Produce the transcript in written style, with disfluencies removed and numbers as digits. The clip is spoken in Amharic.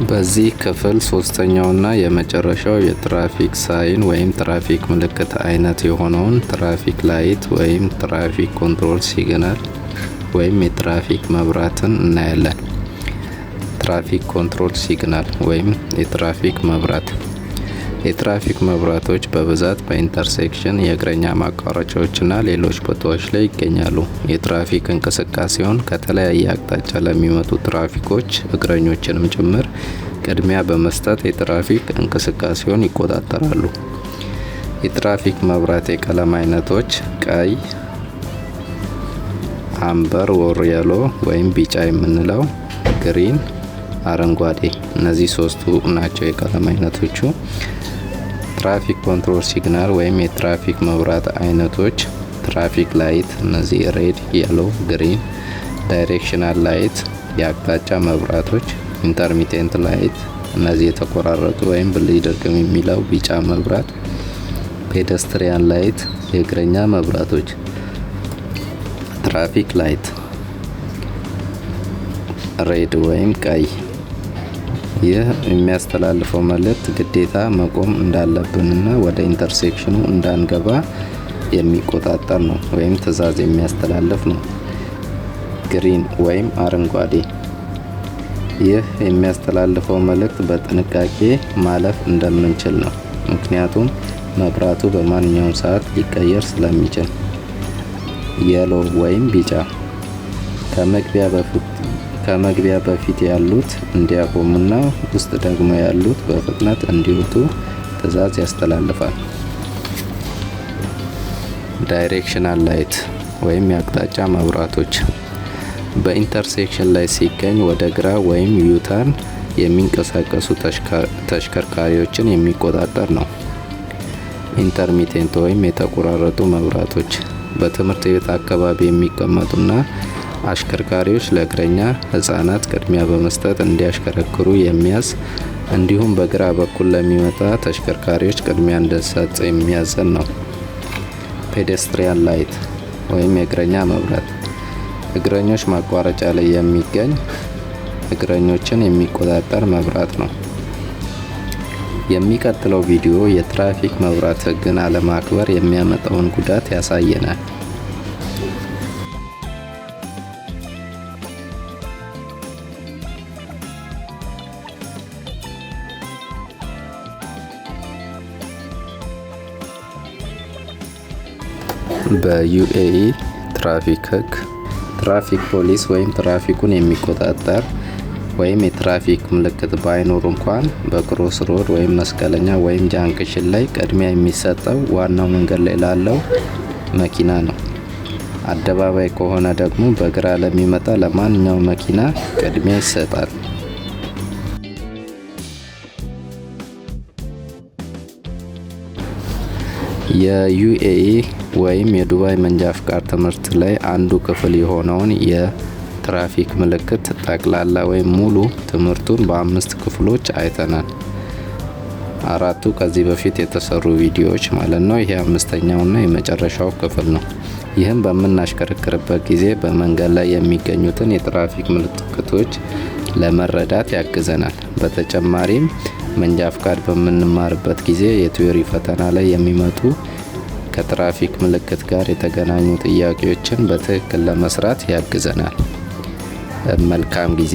በዚህ ክፍል ሶስተኛውና የመጨረሻው የ traffic sign ወይም ትራፊክ ምልክት አይነት የሆነውን traffic light ወይም traffic control signal ወይም የትራፊክ መብራትን እናያለን። Traffic control signal ወይም የትራፊክ መብራት። የትራፊክ መብራቶች በብዛት በ intersection፣ የእግረኛ ማቋረጫዎችና ሌሎች ቦታዎች ላይ ይገኛሉ። የትራፊክ እንቅስቃሴውን ከተለያየ አቅጣጫ ለሚመጡ ትራፊኮች፣ እግረኞችንም ጭምር፣ ቅድሚያ በመስጠት የትራፊክ እንቅስቃሴውን ይቆጣጠራሉ። የትራፊክ መብራት የቀለም አይነቶች ቀይ፣ amber or yellow ወይም ቢጫ የምንለው፣ green፣ አረንጓዴ፣ እነዚህ ሶስቱ ናቸው የቀለም አይነቶቹ። Traffic control signal ወይም የትራፊክ መብራት አይነቶች traffic light እነዚህ red፣ yellow፣ green፣ directional light የአቅጣጫ መብራቶች፣ intermittent light እነዚህ የተቆራረጡ ወይም ብልጭ ድርግም የሚለው ቢጫ መብራት፣ pedestrian light የእግረኛ መብራቶች። Traffic light red ወይም ቀይ፣ ይህ የሚያስተላልፈው መልእክት ግዴታ መቆም እንዳለብንና ወደ intersection ኑ እንዳንገባ የሚቆጣጠር ነው ወይም ትዕዛዝ የሚያስተላልፍ ነው። Green ወይም አረንጓዴ፣ ይህ የሚያስተላልፈው መልእክት በጥንቃቄ ማለፍ እንደምንችል ነው። ምክንያቱም መብራቱ በማንኛውም ሰዓት ሊቀየር ስለሚችል። Yellow ወይም ቢጫ፣ ከመግቢያ በፊት ያሉት እንዲያቆሙና ውስጥ ደግሞ ያሉት በፍጥነት እንዲወጡ ትዕዛዝ ያስተላልፋል። Directional light ወይም የአቅጣጫ መብራቶች በ intersection ላይ ሲገኝ ወደ ግራ ወይም U-turn የሚንቀሳቀሱ ተሽከርካሪዎችን የሚቆጣጠር ነው። Intermittent ወይም የተቆራረጡ መብራቶች በትምህርት ቤት አካባቢ የሚቀመጡና አሽከርካሪዎች ለእግረኛ፣ ህጻናት ቅድሚያ በመስጠት እንዲያሽከረክሩ የሚያዝ፣ እንዲሁም በግራ በኩል ለሚመጣ ተሽከርካሪዎች ቅድሚያ እንድንሰጥ የሚያዘን ነው። Pedestrian light ወይም የእግረኛ መብራት እግረኞች ማቋረጫ ላይ የሚገኝ እግረኞችን የሚቆጣጠር መብራት ነው። የሚቀጥለው ቪዲዮ የትራፊክ መብራት ህግን አለማክበር የሚያመጣውን ጉዳት ያሳየናል። በ UAE ትራፊክ ህግ ትራፊክ ፖሊስ ወይም ትራፊኩን የሚቆጣጠር ወይም የትራፊክ ምልክት ባይኖር እንኳን በ cross road ወይም መስቀለኛ ወይም junction ላይ ቅድሚያ የሚሰጠው ዋናው መንገድ ላይ ላለው መኪና ነው። አደባባይ ከሆነ ደግሞ በግራ ለሚመጣ ለማንኛውም መኪና ቅድሚያ ይሰጣል። የ UAE ወይም የዱባይ መንጃ ፍቃድ ትምህርት ላይ አንዱ ክፍል የሆነውን የትራፊክ ምልክት ጠቅላላ ወይም ሙሉ ትምህርቱን በአምስት ክፍሎች አይተናል። አራቱ ከዚህ በፊት የተሰሩ ቪዲዮዎች ማለት ነው። ይሄ አምስተኛውና የመጨረሻው ክፍል ነው። ይህም በምናሽከረክርበት ጊዜ በመንገድ ላይ የሚገኙትን የትራፊክ ምልክቶች ለመረዳት ያግዘናል። በተጨማሪም መንጃ ፍቃድ በምንማርበት ጊዜ የ theory ፈተና ላይ የሚመጡ ከትራፊክ ምልክት ጋር የተገናኙ ጥያቄዎችን በትክክል ለመስራት ያግዘናል። መልካም ጊዜ።